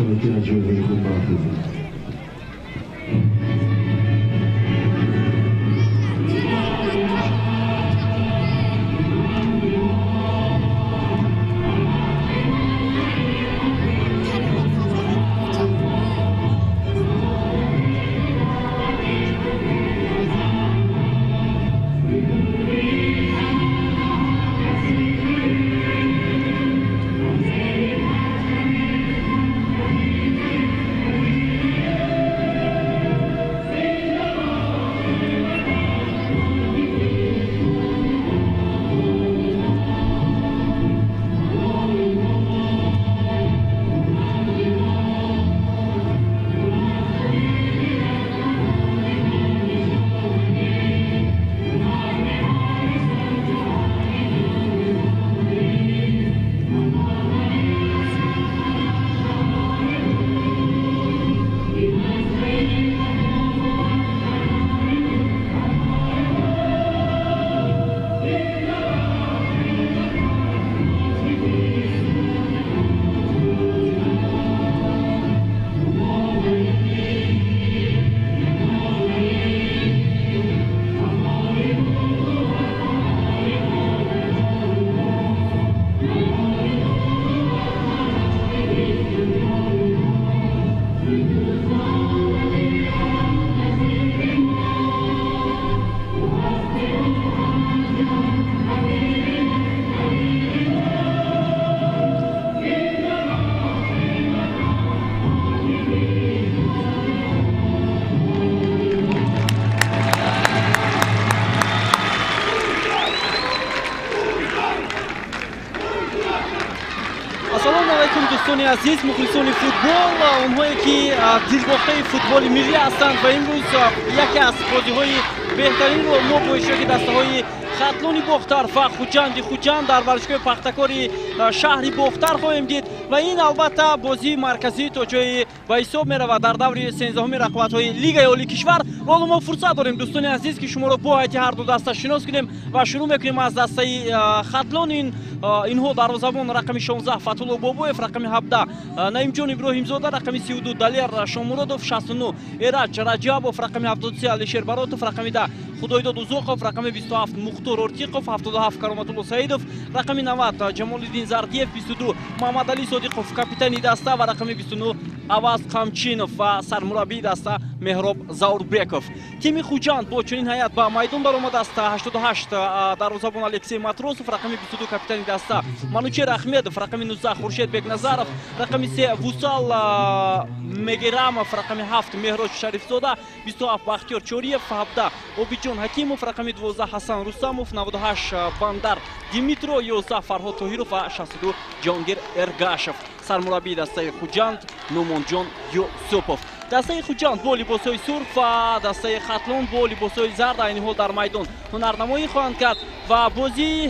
мешавад, ки аз ҷойҳои худ бархезанд. Дӯстони азиз, мухлисони футбол, онҳое ки дилбохтаи футболи миллӣ ҳастанд ва имрӯз яке аз бозиҳои беҳтаринро мо бо иштироки дастаҳои Хатлони Бохтар ва Хуҷанди Хуҷанд дар варзишгоҳи Пахтакори шаҳри Бохтар хоҳем дид ва ин албатта бозии марказӣ то ҷое ба ҳисоб меравад дар даври 13-уми рақобатҳои Лигаи Олии кишвар. Ҳоло мо фурсат дорем, дӯстони азиз, ки шуморо бо ҳайати ҳар ду даста шинос кунем ва шурӯъ мекунем аз дастаи Хатлон. Инҳо дарвозабон рақами 16 Фатулло Бобоев, рақами 17 Наимҷон Иброҳимзода, рақами 32 Далер Шомуродов, 69 Эраҷ Раҷабов, рақами 73 Алишер Баротов, рақами 10 Худойдод Узоқов, рақами 27 Мухтор Ортиқов, 77 Кароматулло Саидов, рақами 90 Ҷамолиддин Зардиев, 22 Муҳаммадалӣ Содиқов, капитани даста ва рақами 29 Аваз Қамчинов ва сармураббии даста Меҳроб Заурбеков. Тими Хуҷанд бо чунин ҳайат ба майдон баромадааст: 88 дарвозабон Алексей Матросов, рақами 22 капитани даста Манучер Ахмедов, рақами 19 Хуршед Бекназаров, рақами 3 Вусал Мегерамов, рақами 7 Меҳроҷ Шарифзода, 27 Бахтиёр Чориев, 17 Обиҷон Ҳакимов, рақами 12 Ҳасан Рустамов, 98 Бандар Димитро, 11 Фарҳод Тоҳиров ва 62 Ҷонгир Эргашев. Сармураббии дастаи Хуҷанд Нумонҷон Юсупов. Дастаи Хуҷанд бо либосҳои сурх ва дастаи Хатлон бо либосҳои зард айни ҳол дар майдон ҳунарнамоӣ хоҳанд кард ва бозии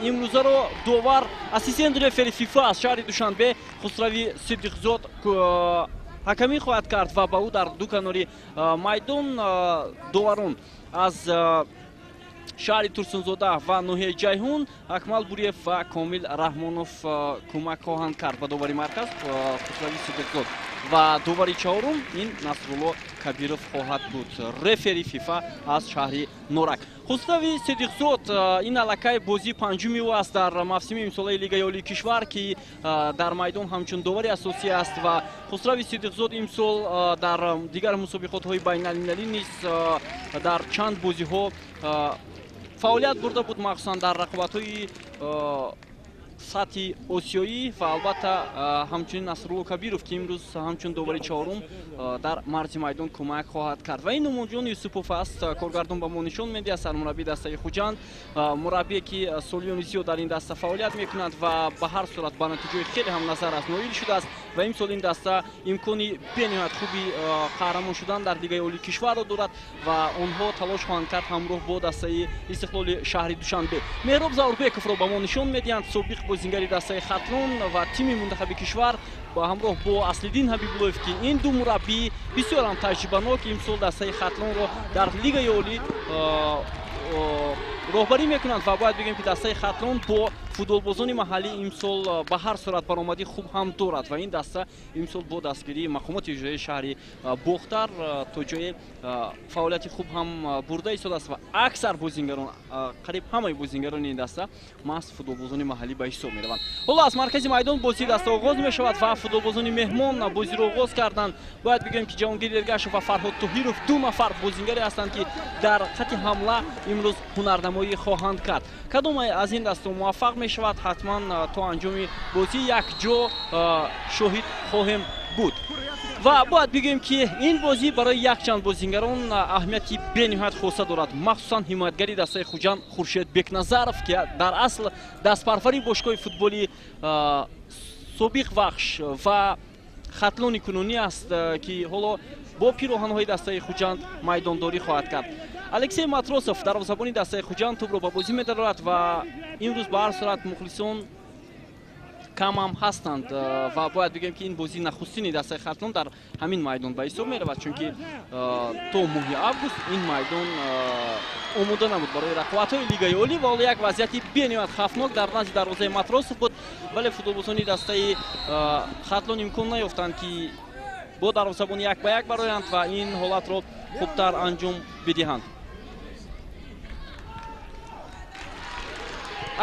имрӯзаро довар ассистент рефери ФИФА аз шаҳри Душанбе Хусрави Сидиқзод ҳакамӣ хоҳад кард ва ба ӯ дар ду канори майдон доварон аз шаҳри Турсунзода ва ноҳияи Ҷайҳун Акмал Буриев ва Комил Раҳмонов кӯмак хоҳанд кард ба довари марказ Хусрави Сидиқзод ва довари чаҳорум ин Насрулло Кабиров хоҳад буд, рефери ФИФА аз шаҳри Норак. Хусрави Сидиқзод ин аллакай бозии панҷуми ӯ аст дар мавсими имсолаи Лигаи Олии кишвар, ки дар майдон ҳамчун довари асосӣ аст ва Хусрави Сидиқзод имсол дар дигар мусобиқотҳои байналмилалӣ низ дар чанд бозиҳо фаъолият бурда буд, махсусан дар рақобатҳои сатҳи осиёӣ ва албатта ҳамчунин Насрулло Кабиров, ки имрӯз ҳамчун довари чаҳорум дар марзи майдон кӯмак хоҳад кард. Ва ин Нумонҷон Юсупов аст, коргардон ба мо нишон медиҳад, сармураббии дастаи Хуҷанд, мураббие ки солиёни зиёд дар ин даста фаъолият мекунад ва ба ҳар сурат ба натиҷаи хеле ҳам назар аст ноил шудааст ва имсол ин даста имкони бениҳоят хуби қаҳрамон шудан дар Лигаи Олии кишварро дорад ва онҳо талош хоҳанд кард ҳамроҳ бо дастаи Истиқлоли шаҳри Душанбе. Меҳроб Заурбековро ба мо нишон медиҳанд, собиқ бозингари дастаи Хатлон ва тими мунтахаби кишвар ба ҳамроҳ бо Аслиддин Ҳабибуллоев, ки ин ду мураббӣ бисёр ҳам таҷрибанок имсол дастаи Хатлонро дар Лигаи Олӣ роҳбарӣ мекунанд ва бояд бигӯем, ки дастаи Хатлон бо футболбозони маҳаллӣ имсол ба ҳар сурат баромадӣ хуб ҳам дорад ва ин даста имсол бо дастгирии мақомоти иҷроияи шаҳри Бохтар то ҷое фаъолияти хуб ҳам бурда истодааст ва аксар бозингарон, қариб ҳамаи бозингарони ин даста маҳз футболбозони маҳаллӣ ба ҳисоб мераванд. Ҳоло аз маркази майдон бозии даста оғоз мешавад ва футболбозони меҳмон бозиро оғоз карданд. Бояд бигӯем, ки Ҷаҳонгир Эргашев ва Фарҳод Тоҳиров ду нафар бозингаре ҳастанд, ки дар хати ҳамла имрӯз ҳунарнамоӣ хоҳанд кард. Кадом аз ин дастҳо муваффақ мешавад, ҳатман то анҷоми бозӣ якҷо шоҳид хоҳем буд. Ва бояд бигӯем, ки ин бозӣ барои якчанд бозингарон аҳамияти бениҳоят хоса дорад, махсусан ҳимоятгари дастаи Хуҷанд Хуршед Бекназаров, ки дар асл дастпарвари бошгоҳи футболи собиқ Вахш ва Хатлони кунунӣ аст, ки ҳоло бо пироҳанҳои дастаи Хуҷанд майдондорӣ хоҳад кард. Алексей Матросов, дарвозабони дастаи Хуҷанд, тӯбро ба бозӣ медарорад ва имрӯз ба ҳар сурат мухлисон камам ҳастанд ва бояд бигӯем, ки ин бозии нахустини дастаи Хатлон дар ҳамин майдон ба ҳисоб меравад, чунки то моҳи август ин майдон омода набуд барои рақобатҳои Лигаи Олӣ ва ҳоло як вазъияти бениҳоят хавфнок дар назди дарвозаи Матросов буд, вале футболбозони дастаи Хатлон имкон наёфтанд, ки бо дарвозабон як ба як бароянд ва ин ҳолатро хубтар анҷом бидиҳанд.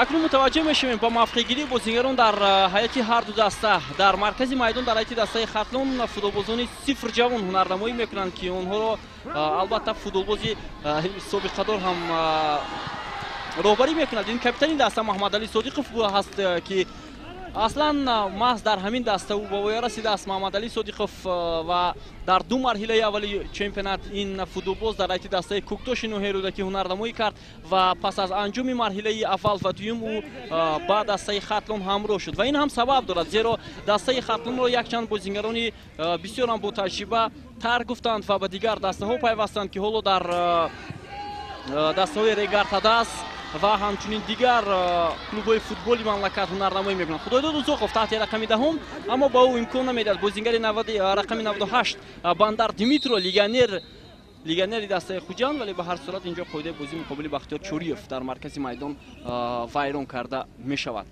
Акнун мутаваҷҷеҳ мешавем ба мавқеъгирии бозингарон дар ҳайати ҳар ду даста. Дар маркази майдон дар ҳайати дастаи Хатлон футболбозони сифр ҷавон ҳунарнамоӣ мекунанд, ки онҳоро албатта футболбози собиқадор ҳам роҳбарӣ мекунад. Ин капитани даста Маҳмадалӣ Содиқов ҳаст, ки аслан маҳз дар ҳамин даста ӯ ба воя расидааст. Маҳмадалӣ Содиқов ва дар ду марҳилаи аввали чемпионат ин футболбоз дар ҳайати дастаи Кӯктоши ноҳияи Рӯдакӣ ҳунарнамоӣ кард ва пас аз анҷоми марҳилаи аввал ва дуюм ӯ ба дастаи Хатлон ҳамроҳ шуд ва ин ҳам сабаб дорад, зеро дастаи Хатлонро якчанд бозингарони бисёр ҳам ботаҷриба тарк гуфтанд ва ба дигар дастаҳо пайвастанд, ки ҳоло дар дастаҳои Регартадас ва ҳамчунин дигар клубҳои футболи мамлакат ҳунарнамоӣ мекунанд. Худойдод Узоқов таҳти рақами 10, аммо ба ӯ имкон намедиҳад. Бозингари рақами 98 Бандар Димитро, легионери дастаи Хуҷанд, вале ба ҳар сурат инҷо қоидаи бозӣ муқобили Бахтиёр Чӯриев дар маркази майдон вайрон карда мешавад.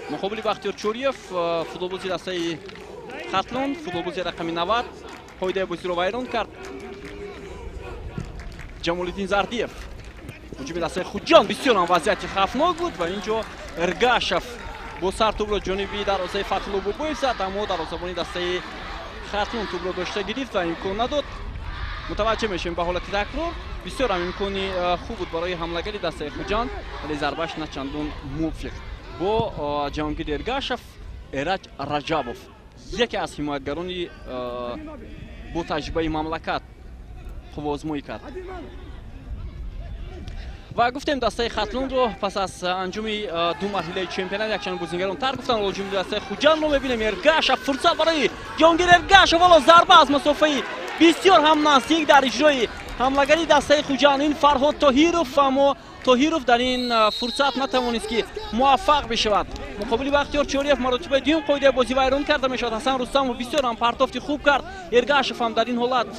Муқобили Бахтиёр Чӯриев футболбози дастаи Хатлон, футболбози рақами 90 қоидаи бозиро вайрон кард. Ҷамолиддин Зардиев, ҳуҷуми дастаи Хуҷанд бисёр ҳам вазъияти хавфнок буд ва инҷо Эргашев бо сар тӯбро ҷониби дарвозаи Фатҳулло Бобоев зад, аммо дарвозабони дастаи Хатлон тӯбро дошта гирифт ва имкон надод. Мутаваҷҷеҳ мешавем ба ҳолати такрор. Бисёр ҳам имкони хуб буд барои ҳамлагари дастаи Хуҷанд, вале зарбааш начандон мувофиқ. Бо Ҷаҳонгир Эргашев Эраҷ Раҷабов, яке аз ҳимоятгарони бо таҷрибаи мамлакат, қувваозмоӣ кард. Ва гуфтем, дастаи Хатлонро пас аз анҷоми ду марҳилаи чемпионат якчанд бозингарон тарк гуфтанд. Ҳоло ҳуҷуми дастаи Хуҷандро мебинем. Эргашев, фурсат барои Ҷаҳонгир Эргашев, ҳоло зарба аз масофаи бисёр ҳам наздик дар иҷрои ҳамлагари дастаи Хуҷанд ин Фарҳод Тоҳиров, аммо Тоҳиров дар ин фурсат натавонист, ки муваффақ бишавад. Муқобили Бахтиёр Чӯриев маротибаи дуюм қоидаи бозӣ вайрон карда мешавад. Ҳасан Рустамов бисёр ҳам партофти хуб кард. Эргашев ҳам дар ин ҳолат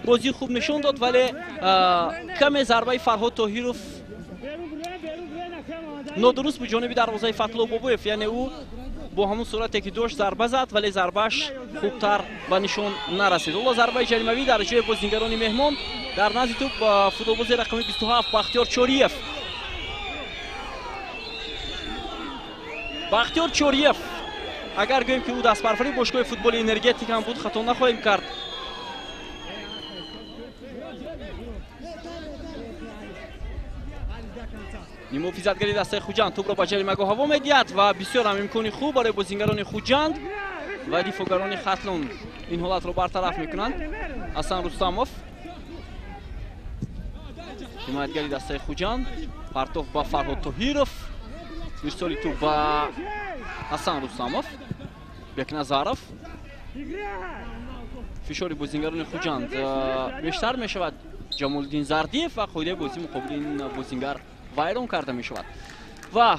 бозии хуб нишон дод, вале каме зарбаи Фарҳод Тоҳиров нодуруст буд ҷониби дарвозаи Фатҳулло Бобоев, яъне ӯ бо ҳамон сурате ки дошт зарба зад, вале зарбааш хубтар ба нишон нарасид. Ҳоло зарбаи ҷаримавӣ дар ҷои бозингарони меҳмон. Дар назди тӯб футболбози рақами 27 Бахтиёр Чӯриев. Бахтиёр Чӯриев, агар гӯем, ки ӯ дастпарвари бошгоҳи футболи Энергетик ҳам буд, хато нахоҳем кард. Муҳофизатгари дастаи Хуҷанд тӯбро ба ҷаримагоҳ ҳаво медиҳад ва бисёр ҳам имкони хуб барои бозингарони Хуҷанд ва дифоъгарони Хатлон ин ҳолатро бартараф мекунанд. Ҳасан Рустамов, ҳимоятгари дастаи Хуҷанд, партоф ба Фарҳод Тоҳиров, ирсоли тӯб ба Ҳасан Рустамов, Бекназаров. Фишори бозингарони Хуҷанд бештар мешавад. Ҷамолиддин Зардиев ва қоидаи бозӣ муқобили ин бозингар вайрон карда мешавад. Ва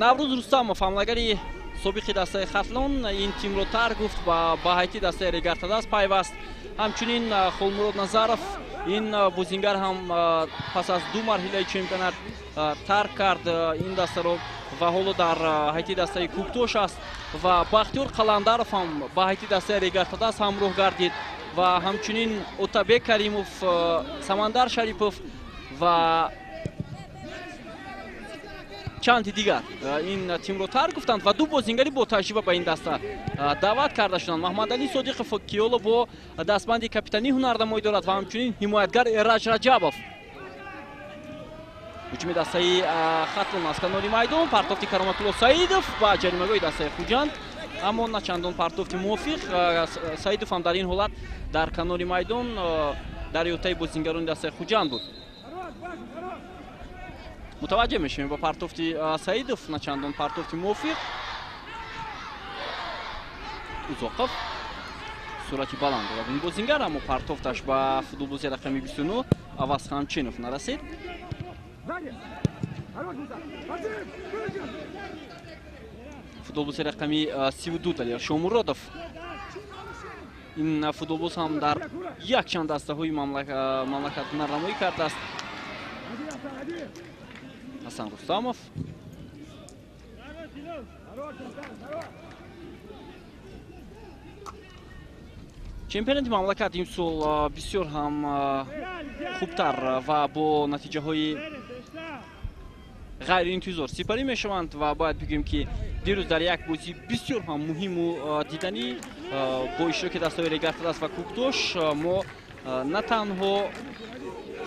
Наврӯз Рустамов, ҳамлагари Собиқи дастаи Хатлон ин тимро тарк гуфт ва ба ҳайати дастаи Регар-ТадАЗ пайваст. Ҳамчунин Холмурод Назаров, ин бозингар ҳам пас аз ду марҳилаи чемпионат тарк кард ин дастаро ва ҳоло дар ҳайати дастаи Кӯктош аст. Ва Бахтиёр Қаландаров ҳам ба ҳайати дастаи Регар-ТадАЗ ҳамроҳ гардид ва ҳамчунин Отабек Каримов, Самандар Шарипов ва чанди дигар ин тимро тарк гуфтанд ва ду бозингари бо таҷриба ба ин даста даъват карда шуданд. Маҳмадалӣ Содиқов, ки ҳоло бо дастбанди капитанӣ ҳунарнамоӣ дорад, ва ҳамчунин ҳимоятгар Эраҷ Раҷабов. Ҳуҷуми дастаи Хатлон аз канори майдон, партофти Кароматулло Саидов ба ҷаримагоҳи дастаи Хуҷанд, аммо на чандон партофти мувофиқ. Саидов ҳам дар ин ҳолат дар канори майдон дар иҳотаи бозингарони дастаи Хуҷанд буд. Мутаваҷҷеҳ мешавем ба партофти Саидов, на чандон партофти мувофиқ. Узоқов сурати баланд дорад ин бозингар, аммо партофташ ба футболбози рақами 29 Аваз Хамчинов нарасид. Футболбози рақами 32 Далер Шомуродов. Ин футболбоз ҳам дар якчанд дастаҳои мамлакат ҳунарнамоӣ кардааст. Ҳасан Рустамов. Чемпионати мамлакат имсол бисёр ҳам хубтар ва бо натиҷаҳои ғайриинтизор сипарӣ мешаванд ва бояд бигӯем, ки дирӯз дар як бозӣ бисёр ҳам муҳиму диданӣ бо иштироки дастаҳои Регар-ТадАЗ ва Кӯктош мо на танҳо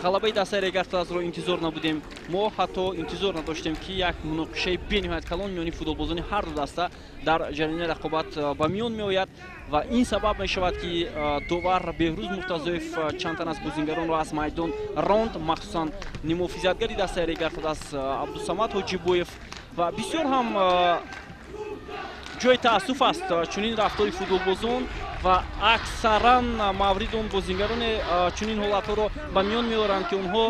ғалабаи дастаи Регар-ТадАЗро интизор набудем, мо ҳатто интизор надоштем, ки як муноқишаи бениҳоят калон миёни футболбозони ҳар ду даста дар ҷараёни рақобат ба миён меояд ва ин сабаб мешавад, ки довар Беҳрӯз Муртазоев чанд тан аз бозингаронро аз майдон ронд, махсусан нимуҳофизатгари дастаи Регар-ТадАЗ Абдусамад Ҳоҷибоев. Ва бисёр ҳам ҷои таассуф аст чунин рафтори футболбозон ва аксаран мавриди он бозингароне чунин ҳолатҳоро ба миён меоранд, ки онҳо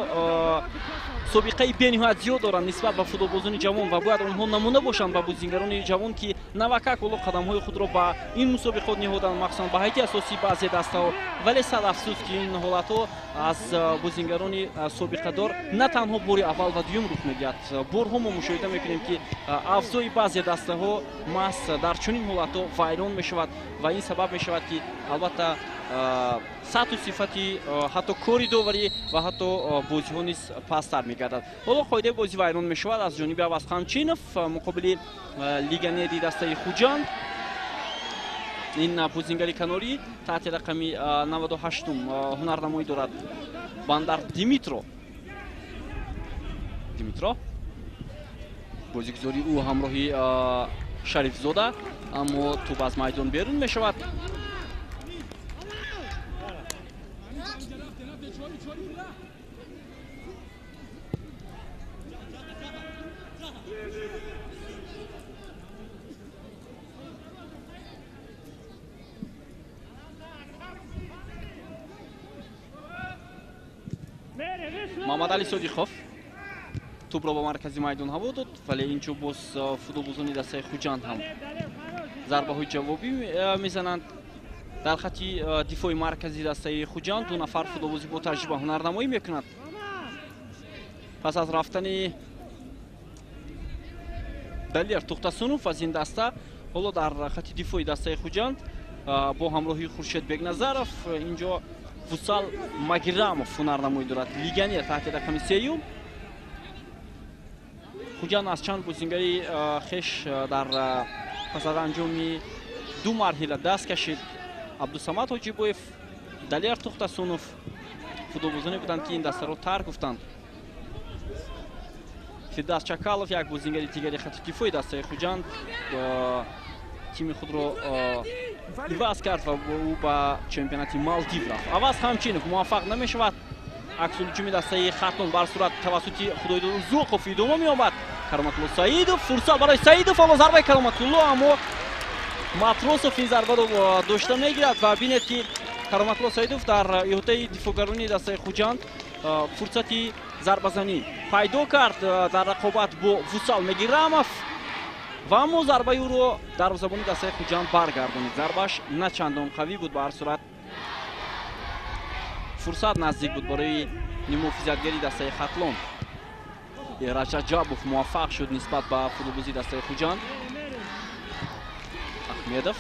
собиқаи бениҳоят зиёд доранд нисбат ба футболбозони ҷавон ва бояд онҳо намуна бошанд ба бозингарони ҷавон, ки навакак ҳоло қадамҳои худро ба ин мусобиқот ниҳоданд, махсусан ба ҳайати асосии баъзе дастаҳо. Вале сад афсӯс, ки ин ҳолатҳо аз бозингарони собиқадор на танҳо бори аввал ва дуюм рух медиҳад. Борҳо мо мушоҳида мекунем, ки афзои баъзе дастаҳо маҳз дар чунин ҳолатҳо вайрон мешавад ва ин сабаб мешавад, ки албатта сатҳу сифати ҳатто кори доварӣ ва ҳатто бозиҳо низ пасттар мегардад. Ҳоло қоидаи бозӣ вайрон мешавад аз ҷониби Аваз Хамчинов муқобили легионери дастаи Хуҷанд. Ин бозингари канорӣ таҳти рақами 98-ум ҳунарнамоӣ дорад Бандар Димитро. Димитро бозигузории ӯ ҳамроҳи Шарифзода, аммо тӯб аз майдон берун мешавад. Мамадали Содиқов тӯбро ба маркази майдон ҳаво дод, вале инҷо боз футболбозони дастаи Хуҷанд ҳам зарбаҳои ҷавобӣ мезананд. Дар хати дифои маркази дастаи Хуҷанд ду нафар футболбози бо таҷриба ҳунарнамоӣ мекунад. Пас аз рафтани Далер Тухтасунов аз ин даста, ҳоло дар хати дифои дастаи Хуҷанд бо ҳамроҳии Хуршед Бекназаров инҷо Вусал Магирамов ҳунарнамоӣ дорад, легионер таҳти рақами 3. Хуҷанд аз чанд бозингари хеш дар пас аз анҷоми ду марҳила даст кашид. Абдусамад Ҳоҷибоев, Далер Тухтасунов футболбозоне буданд, ки ин дастаро тарк гуфтанд. Фирдавс Чакалов, як бозингари дигари хати дифои дастаи Хуҷанд, тими худро иваз кард ва ӯ ба чемпионати Малдив рафт. Аваз Хамчинов муваффақ намешавад. Аксулҳуҷуми дастаи Хатлон бар сурат тавассути Худойдод Узуқов идома меёбад. Кароматулло Саидов, фурсат барои Саидов, ҳоло зарбаи Кароматулло, аммо Матросов ин зарбаро дошта мегирад ва бинед, ки Кароматулло Саидов дар иҳотаи дифоъгарони дастаи Хуҷанд фурсати зарбазанӣ пайдо кард дар рақобат бо Вусал Мегирамов Ва аммо зарбаи ӯро дарвозабони дастаи Хуҷанд баргардонид. Зарбааш на чандон қавӣ буд, ба ҳар сурат фурсат наздик буд барои ниммуҳофизатгари дастаи Хатлон. Эраҷ Раҷабов муваффақ шуд нисбат ба футболбози дастаи Хуҷанд. Ахмедов,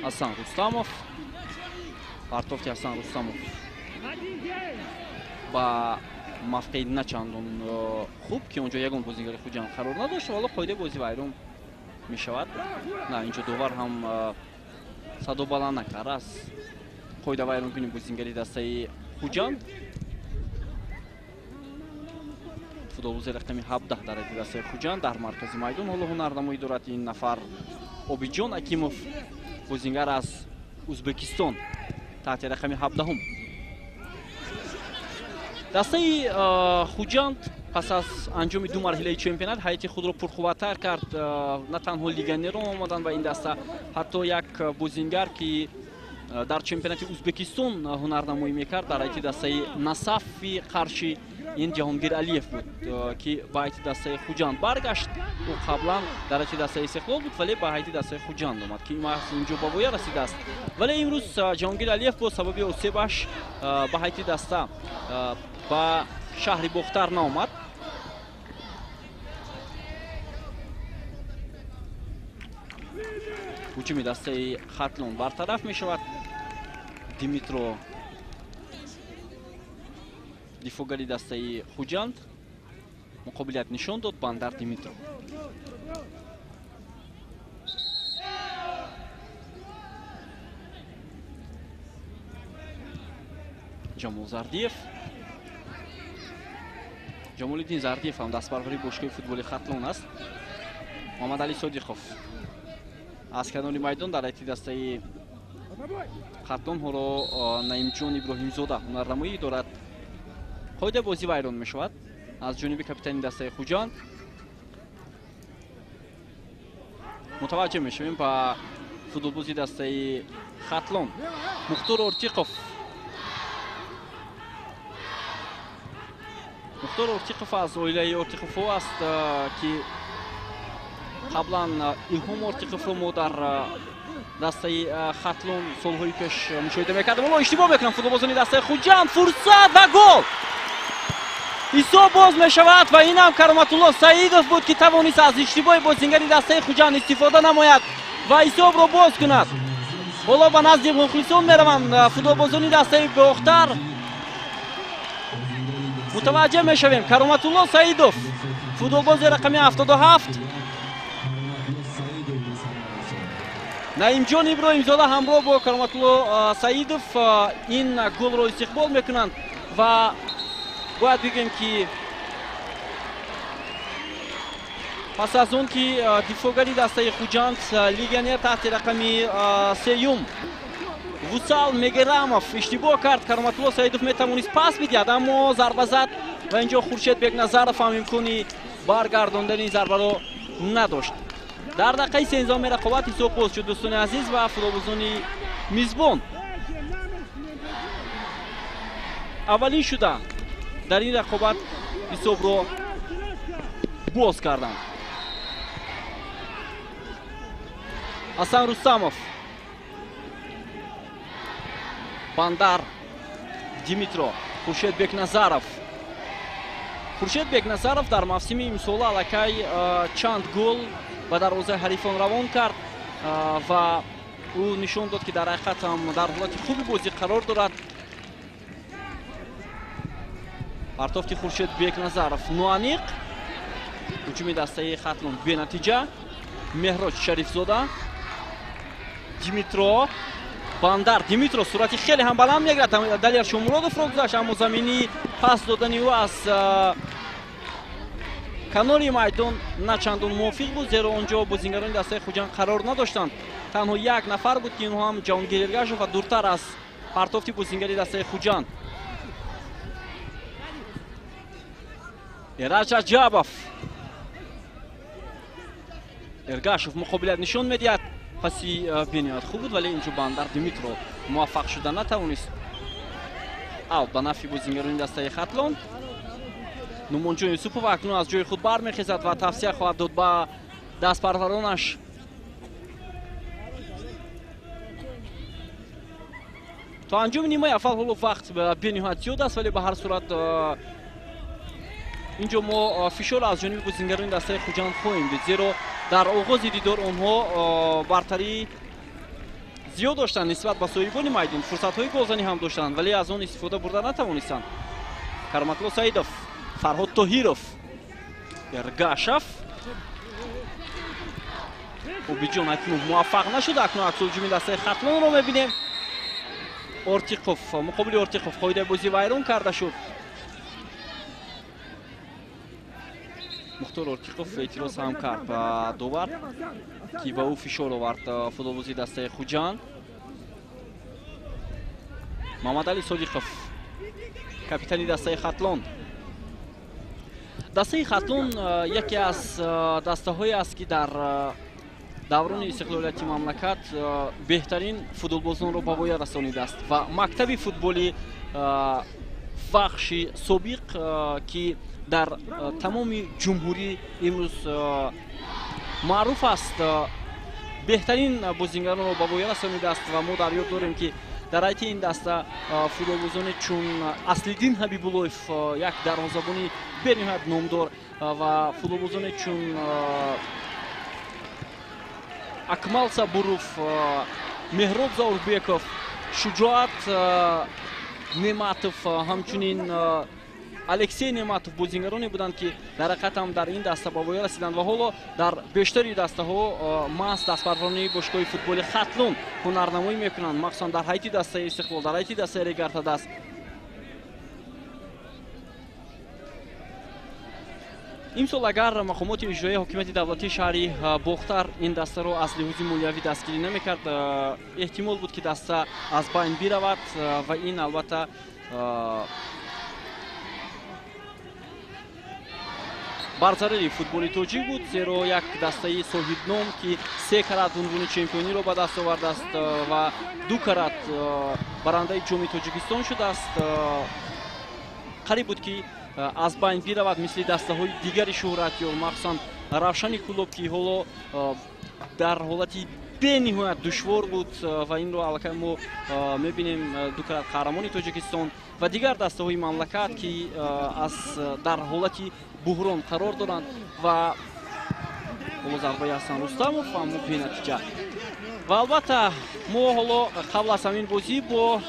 Ҳасан Рустамов, партофти Ҳасан Рустамов ба мавқеи начандон хуб, ки онҷо ягон бозигари Хуҷанд қарор надошт. Ҳоло қоидаи бозӣ вайрон мешавад. На, инҷо довар ҳам садо баланд накард аз қоида вайронкунии бозигари дастаи Хуҷанд. Футболбози рақами 17 дар дастаи Хуҷанд дар маркази майдон ҳоло ҳунарнамоӣ дорад. Ин нафар Обиҷон Акимов, бозингар аз Узбекистон, таҳти рақами 17. Дастаи Хуҷанд пас аз анҷоми ду марҳилаи чемпионат ҳайати худро пурқувваттар кард. На танҳо легионерон омаданд ба ин даста, ҳатто як бозингар, ки дар чемпионати Узбекистон ҳунарнамоӣ мекард, дар ҳайати дастаи Насафи Қарши, ин Ҷаҳонгир Алиев буд, ки ба ҳайати дастаи Хуҷанд баргашт. Ӯ қаблан дар ҳайати дастаи Истиқлол буд, вале ба ҳайати дастаи Хуҷанд омад, ки маҳз инҷо ба воя расидааст. Вале имрӯз Ҷаҳонгир Алиев бо сабаби осебаш ба ҳайати даста ба шаҳри Бохтар наомад. Ҳуҷуми дастаи Хатлон бартараф мешавад. Димитро, дифоъгари дастаи Хуҷанд, муқобилият нишон дод. Бандар Димитро. Ҷамол Зардиев, Ҷамолиддин Зардиев ҳам дастпарвари бошгоҳи футболи Хатлон аст. Муҳаммадалӣ Содиқов аз канори майдон дар ҳайати дастаи Хатлон ҳоло Наимҷон Иброҳимзода ҳунарнамоӣ дорад. Қоидаи бозӣ вайрон мешавад аз ҷониби капитани дастаи Хуҷанд. Мутаваҷҷеҳ мешавем ба футболбози дастаи Хатлон Мухтор Ортиқов. Мухтор Ортиқов аз оилаи Ортиқовҳо аст, ки қаблан Илҳом Ортиқовро мо дар дастаи Хатлон солҳои пеш мушоҳида мекардем. Ҳоло иштибоҳ мекунанд футболбозони дастаи Хуҷанд. Фурсат ва гол! Ҳисоб боз мешавад ва инам Кароматулло Саидов буд, ки тавонист аз иштибоҳи бозингари дастаи Хуҷанд истифода намояд ва ҳисобро боз кунад. Ҳоло ба назди мухлисон мераванд футболбозони дастаи Бохтар. Мутаваҷҷеҳ мешавем, Кароматулло Саидов, футболбози рақами 77. Наимҷон Иброҳимзода ҳамроҳ бо Кароматулло Саидов ин голро истиқбол мекунанд ва бояд бигӯем, ки пас аз он ки дифоъгари дастаи Хуҷанд, легионер таҳти рақами 3 Вусал Мегерамов иштибоҳ кард, Кароматулло Саидов метавонист пас бидиҳад, аммо зарба зад ва инҷо Хуршед Бекназаров ҳам имкони баргардондани зарбаро надошт. Дар дақиқаи 13 рақобат ҳисоб боз шуд, дӯстони азиз, ва футболбозони мизбон аввалин шуда дар ин рақобат ҳисобро боз карданд. Ҳасан Рустамов, Бандар Димитро, Хуршед Бекназаров. Хуршед Бекназаров дар мавсими имсола аллакай чанд гол ба дарвозаи ҳарифон равон кард ва ӯ нишон дод, ки дар ҳақиқат ҳам дар ҳолати хуби бозӣ қарор дорад. Партофти Хуршед Бекназаров ноаниқ. Ҳуҷуми дастаи Хатлон бенатиҷа. Меҳроҷ Шарифзода, Димитро, Бандар Димитро суръати хеле ҳам баланд мегирад. Далер Шомуродовро гузашт, аммо замини пас додани ӯ аз канори майдон на чандон мувофиқ буд, зеро онҷо бозингарони дастаи Хуҷанд қарор надоштанд. Танҳо як нафар буд, ки инҳо ҳам Ҷаҳонгир Эргашев ва дуртар аз партофти бозингари дастаи Хуҷанд. Эраҷ Раҷабов. Эргашев муқобилият нишон медиҳад. Паси бениҳоят хуб буд, вале инҷо Бандар Димитро муваффақ шуда натавонист. Аут ба нафъи бозингарони дастаи Хатлон. Нумонҷон Юсупов акнун аз ҷои худ бармехезад ва тавсия хоҳад дод ба Дастпарваронаш. То анҷоми нимаи аввал ҳоло вақт бениҳоят зиёд аст, вале ба ҳар сурат инҷо мо фишор аз ҷониби бозингарони дастаи Хуҷанд хоҳем дид, зеро дар оғози дидор онҳо бартарии зиёд доштанд нисбат ба соҳибони майдон, фурсатҳои голзанӣ ҳам доштанд, вале аз он истифода бурда натавонистанд. Кароматулло Саидов, Фарҳод Тоҳиров, Эргашев. Обиҷон акнун муваффақ нашуд. Акнун аксулҳуҷуми дастаи Хатлонро мебинем. Ортиқов муқобили Ортиқов қоидаи бозӣ вайрон карда шуд. Мухтор Ортиқов эътироз ҳам кард ба довар, ки ба ӯ фишор овард футболбози дастаи Хуҷанд. Мамадали Содиқов, капитани дастаи Хатлон. Дастаи Хатлон яке аз дастаҳое аст, ки дар даврони истиқлолияти мамлакат беҳтарин футболбозонро ба воя расонидааст ва мактаби футболи вахши собиқ, ки дар тамоми ҷумҳурӣ имрӯз маъруф аст, беҳтарин бозингаронро ба воя расонидааст. Ва мо дар ёд дорем, ки дар ҳайати ин даста футболбозоне чун Аслиддин Ҳабибуллоев, як дарвозабони бениҳоят номдор, ва футболбозоне чун Акмал Сабуров, Меҳроб Заурбеков, Шуҷоат Нематов, ҳамчунин Алексей Нематов бозингароне буданд, ки дар ҳақиқат ҳам дар ин даста ба воя расиданд ва ҳоло дар бештари дастаҳо маҳз дастпарварони бошгоҳи футболи Хатлон ҳунарнамоӣ мекунанд, махсусан дар ҳайати дастаи Истиқлол, дар ҳайати дастаи Регартадаст. Имсол агар мақомоти иҷроияи ҳокимияти давлатии шаҳри Бохтар ин дастаро аз лиҳози молиявӣ дастгирӣ намекард, эҳтимол буд, ки даста аз байн биравад ва ин албатта бар зарари футболи тоҷик буд, зеро як дастаи соҳибном, ки 3 карат унвони чемпиониро ба даст овардааст ва 2 карат барандаи ҷоми Тоҷикистон шудааст, қариб буд, ки аз байн биравад, мисли дастаҳои дигари шӯҳратёр, махсусан Равшани Кӯлоб, ки ҳоло дар ҳолати бениҳоят душвор буд ва инро аллакай мо мебинем, 2 карат қаҳрамони Тоҷикистон ва дигар дастаҳои мамлакат, ки дар ҳолати буҳрон қарор доранд. Ва ҳоло зарбаи Ҳасан Рустамов, аммо бенатиҷа. Ва албатта мо ҳоло қабл аз ҳамин бозӣ бо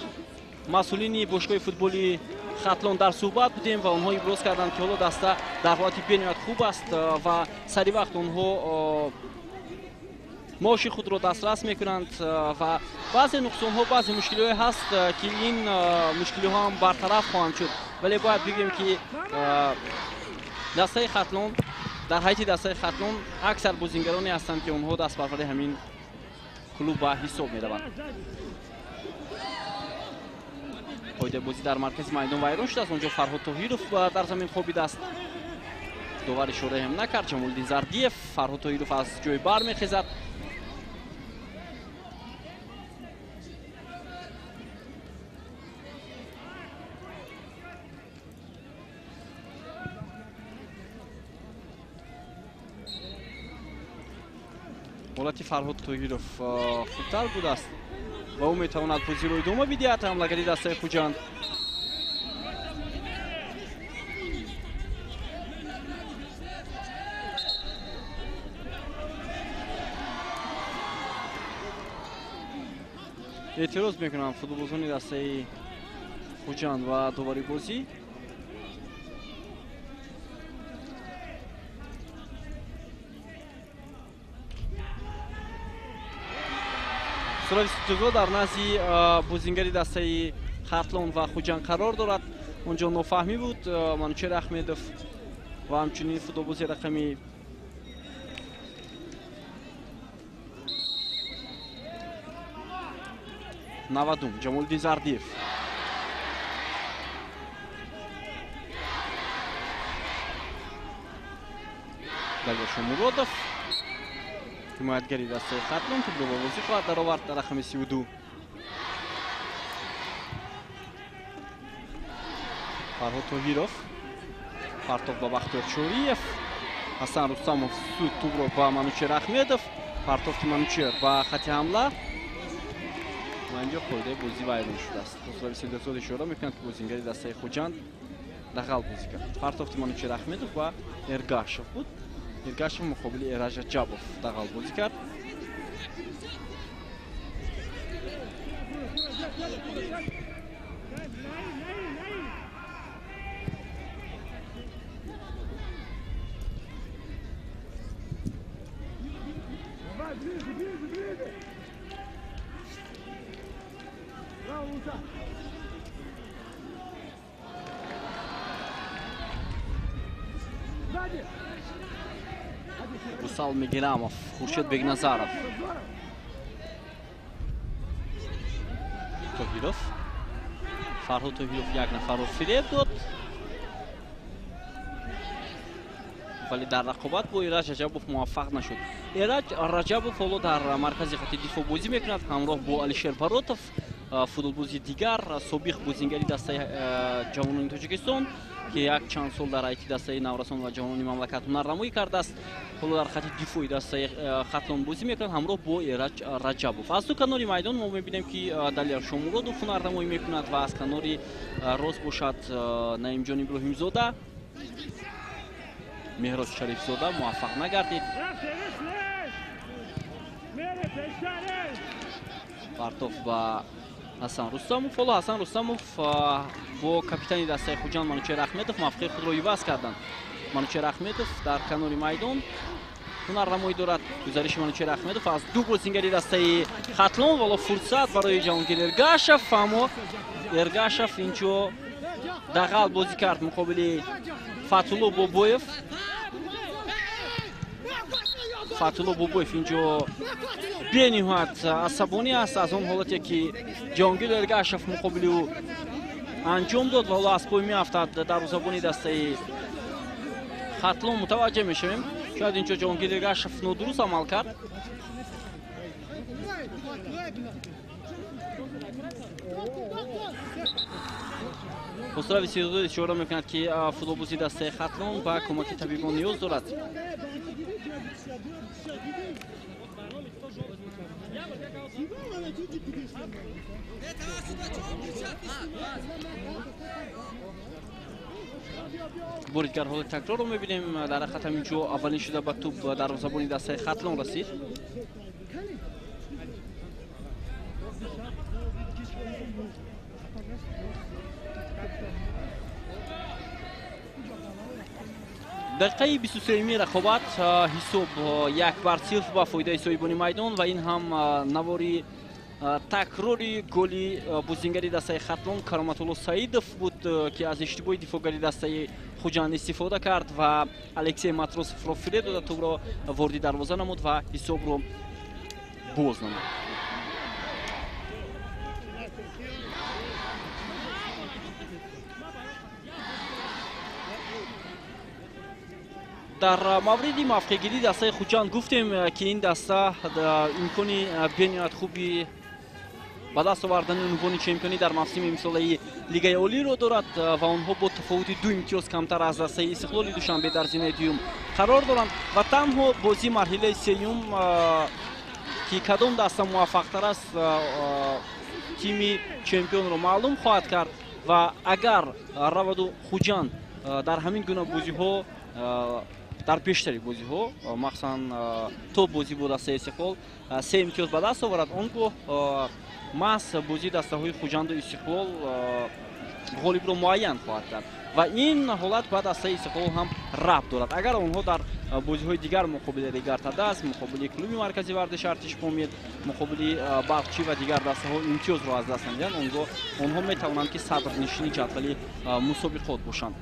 масъулини бошгоҳи футболи Хатлон дар суҳбат будем ва онҳо иброз карданд, ки ҳоло даста дар ҳолати бениҳоят хуб аст ва сари вақт онҳо маоши худро дастрас мекунанд ва баъзе нуқсонҳо, баъзе мушкилиҳое ҳаст, ки ин мушкилиҳо ҳам бартараф хоҳанд шуд. Вале бояд бигӯем, ки дастаи Хатлон, дар ҳайати дастаи Хатлон аксар бозингароне ҳастанд, ки онҳо дастпарвари ҳамин клуб ба ҳисоб мераванд. Қоидаи бозӣ дар маркази майдон вайрон шудааст. Онҷо Фарҳод Тоҳиров дар замин хобидааст. Довар ишора ҳам накард. Ҷамолиддин Зардиев, Фарҳод Тоҳиров аз ҷой бармехезад. Ҳолати Фарҳод Тоҳиров хубтар будааст ва ӯ метавонад бозиро идома бидиҳад. Ҳамлагари дастаи Хуҷанд. Эътироз мекунанд футболбозони дастаи Хуҷанд ва довари бозӣ. Сурати ҷазо дар назди бозингари дастаи Хатлон ва Хуҷанд қарор дорад. Онҷо нофаҳмӣ буд. Манучер Аҳмедов ва ҳамчунин футболбози рақами 90 Ҷамолиддин Зардиев. Далер Шомуродов, ҳимоятгари дастаи Хатлон, тӯбро ба бозӣ хоҳад даровард дар рақами 32. Фарҳод Тоҳиров, партов ба Бахтиёр Чориев. Ҳасан Рустамов суд тӯбро ба Манучер Ахмедов. Партофти Манучер ба хати ҳамла ва инҷо қоидаи бозӣ вайрон шудааст. Хусрави Селдозод ишора мекунад, ки бозингари дастаи Хуҷанд дағал бозӣ кард. Партофти Манучер Ахмедов ва Эргашев буд. Эргашев муқобили Эраҷ Раҷабов дағал бозӣ кард. Вусал Мегирамов, Хуршед Бегназаров, Тоҳиров. Фарҳод Тоҳиров як нафарро фиреб дод, вале дар рақобат бо Эраҷ Раҷабов муваффақ нашуд. Эраҷ Раҷабов ҳоло дар маркази хати дифоъ бозӣ мекунад ҳамроҳ бо Алишер Баротов, футболбози дигар, собиқ бозингари дастаи ҷавонони Тоҷикистон, ки як чанд сол дар ҳайати дастаи наврасон ва ҷавонони мамлакат ҳунарнамоӣ кардааст. Ҳоло дар хати дифои дастаи Хатлон бозӣ мекунад ҳамроҳ бо Эраҷ Раҷабов. Аз ду канори майдон мо мебинем, ки Далер Шомуродов ҳунарнамоӣ мекунад ва аз канори рост бошад Наимҷон Иброҳимзода. Меҳроз Шарифзода муваффақ нагардид. Партов ба Ҳасан Рустамов. Ҳоло Ҳасан Рустамов бо капитани дастаи Хуҷанд Манучер Ахмедов мавқеи худро иваз карданд. Манучер Ахмедов дар канори майдон ҳунарнамоӣ дорад. Гузариши Манучер Ахмедов аз ду бозингари дастаи Хатлон, вало фурсат барои Ҷаҳонгир Эргашев, аммо Эргашев инҷо дағал бозӣ кард муқобили Фатулло Бобоев. Фатулло Бобоев инҷо бениҳоят асабонӣ аст аз он ҳолате, ки Ҷаҳонгир Эргашев муқобили ӯ анҷом дод ва ҳоло аз пой меафтад. Дарвозабони дастаи Хатлон мутаваҷҷеҳ мешавем. Шояд инҷо Ҷаҳонгир Эргашев нодуруст амал кард. Хусрави Сирдод ишора мекунад, ки футболбози дастаи Хатлон ба кӯмаки табибон ниёз дорад. Бори дигар ҳолати такрорро мебинем. Дар ҳақиқат ҳамин ҷо аввалин шуда ба тӯб дарвозабони дастаи Хатлон расид. Дақиқаи 23-ми рақобат, ҳисоб 1-0 ба фоидаи соҳибони майдон ва ин ҳам навори такрори голи бозингари дастаи Хатлон Кароматулло Саидов буд, ки аз иштибоҳи дифоъгари дастаи Хуҷанд истифода кард ва Алексей Матросовро фиреб дода, тӯбро вориди дарвоза намуд ва ҳисобро боз намуд. Дар мавриди мавқеъгирии дастаи Хуҷанд гуфтем, ки ин даста имкони бениҳоят хуби ба даст овардани унвони чемпионӣ дар мавсими имсолаи Лигаи Олиро дорад ва онҳо бо тафовути 2 имтиёз камтар аз дастаи Истиқлоли Душанбе дар зинаи дуюм қарор доранд ва танҳо бозии марҳилаи сеюм, ки кадом даста муваффақтар аст, тими чемпионро маълум хоҳад кард. Ва агар раваду Хуҷанд дар ҳамин гуна бозиҳо, дар пештари бозиҳо, махсусан то бозӣ бо дастаи Истиқлол 3 имтиёз ба даст оварад, он гоҳ маҳз бозии дастаҳои Хуҷанду Истиқлол ғолибро муайян хоҳад кард ва ин ҳолат ба дастаи Истиқлол ҳам рабт дорад. Агар онҳо дар бозиҳои дигар муқобили Регар-ТадАЗ, муқобили клуби марказии варзиши Артиш Помир, муқобили Барқчӣ ва дигар дастаҳо имтиёзро аз даст надиҳанд, он гоҳ онҳо метавонанд, ки садрнишини ҷадвали мусобиқот бошанд.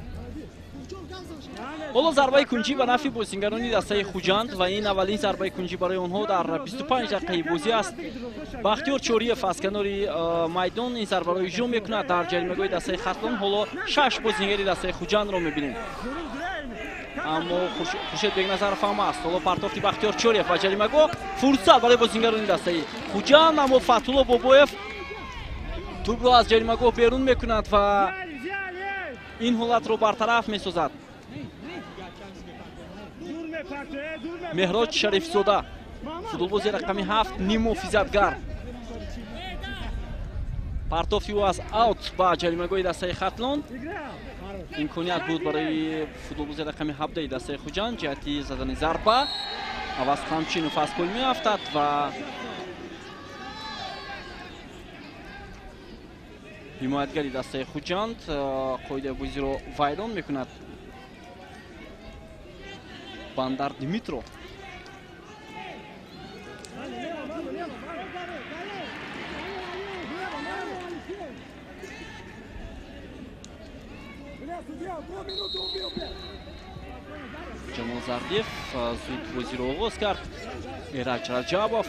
Ҳоло зарбаи кунҷӣ ба нафъи бозингарони дастаи Хуҷанд ва ин аввалин зарбаи кунҷӣ барои онҳо дар 25 дақиқаи бозӣ аст. Бахтиёр Чориев аз канори майдон ин зарбаро иҷро мекунад. Дар ҷаримагоҳи дастаи Хатлон ҳоло 6 бозингари дастаи Хуҷандро мебинем. Аммо Хуршед Бегназаров ҳам аст. Ҳоло партофти Бахтиёр Чориев ба ҷаримагоҳ, фурсат барои бозингарони дастаи Хуҷанд, аммо Фатулло Бобоев тӯбро аз ҷаримагоҳ берун мекунад ва ин ҳолатро бартараф месозад. Меҳроҷ Шарифзода, футболбози рақами 7, ниммуҳофизатгар. Партофти ӯ аз аут ба ҷаримагоҳи дастаи Хатлон. Имконият буд барои футболбози рақами 17 дастаи Хуҷанд ҷиҳати задани зарба. Аваз Қамчинов аз гол меафтад ва ҳимоятгари дастаи Хуҷанд қоидаи бозиро вайрон мекунад. Бандар Димитро. Ҷамол Зардиев зуд бозиро оғоз кард. Эраҷ Раҷабов.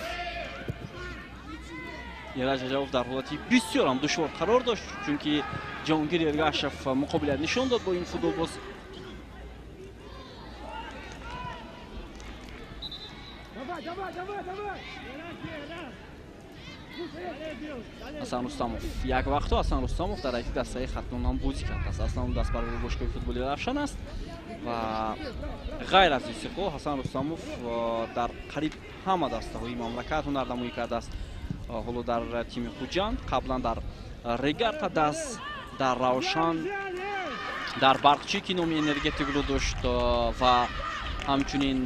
Эраҷ Раҷабов дар ҳолати бисёр ҳам душвор қарор дошт, чунки Ҷаҳонгир Эргашев муқобилият нишон дод бо ин футболбоз. Ҳасан Рустамов як вақтҳо Ҳасан Рустамов дар ҳайати дастаи Хатлон ҳам бозӣ кардааст. Аслан дастбарори бошгоҳи футболи Равшан аст ва ғайр аз Истиқлол Ҳасан Рустамов дар қариб ҳама дастаҳои мамлакат ҳунарнамоӣ кардааст. Ҳоло дар тими Хуҷанд, қаблан дар Регарта даст, дар Равшан, дар Барқчӣ, ки номи энергетикро дошт, ва ҳамчунин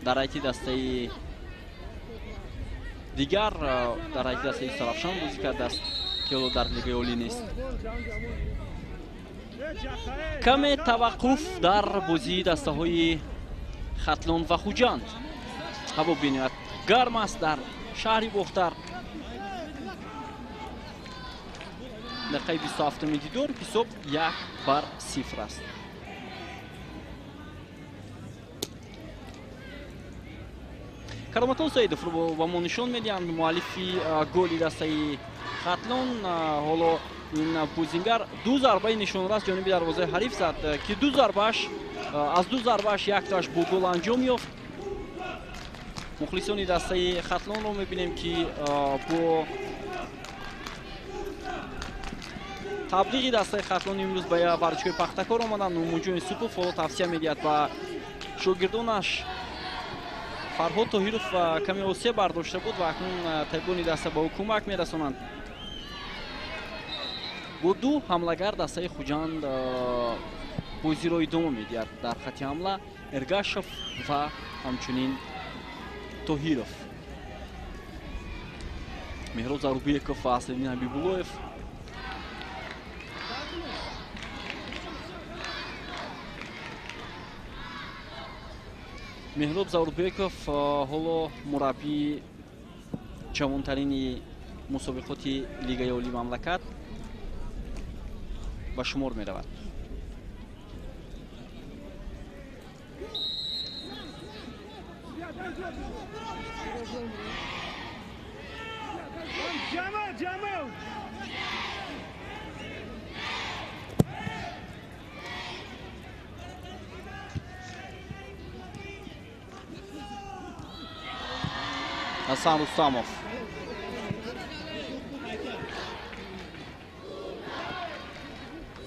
дар ҳайати дастаи дигар, дар ҳайати дастаи Сарафшан бозӣ кардааст, ки ҳоло дар лигаи олӣ нест. Каме таваққуф дар бозии дастаҳои Хатлон ва Хуҷанд. Ҳаво бениҳоят гарм аст дар шаҳри Бохтар. Дақиқаи 27-уми дидор, ҳисоб 1-0 аст. Кароматулло Саидовро ба мо нишон медиҳанд, муаллифи голи дастаи Хатлон. Ҳоло ин бозингар ду зарбаи нишонрас ҷониби дарвозаи ҳариф зад, ки ду зарбааш аз ду зарбааш яктоаш бо гол анҷом ёфт. Мухлисони дастаи Хатлонро мебинем, ки бо таблиғи дастаи Хатлон имрӯз ба варзишгоҳи Пахтакор омаданд. Нумунҷон Юсупов ҳоло тавсия медиҳад ба шогирдонаш. Фарҳод Тоҳиров каме осеб бардошта буд ва акнун табибони даста ба ӯ кӯмак мерасонанд. Бо ду ҳамлагар дастаи Хуҷанд бозиро идома медиҳад. Дар хати ҳамла Эргашев ва ҳамчунин Тоҳиров. Меҳроб Зарубеков ва Аслиддин Ҳабибуллоев. Меҳроб Заврбеков ҳоло мураббии ҷавонтарини мусобиқоти Лигаи Олии мамлакат ба шумор меравад. Ҳасан Рустамов.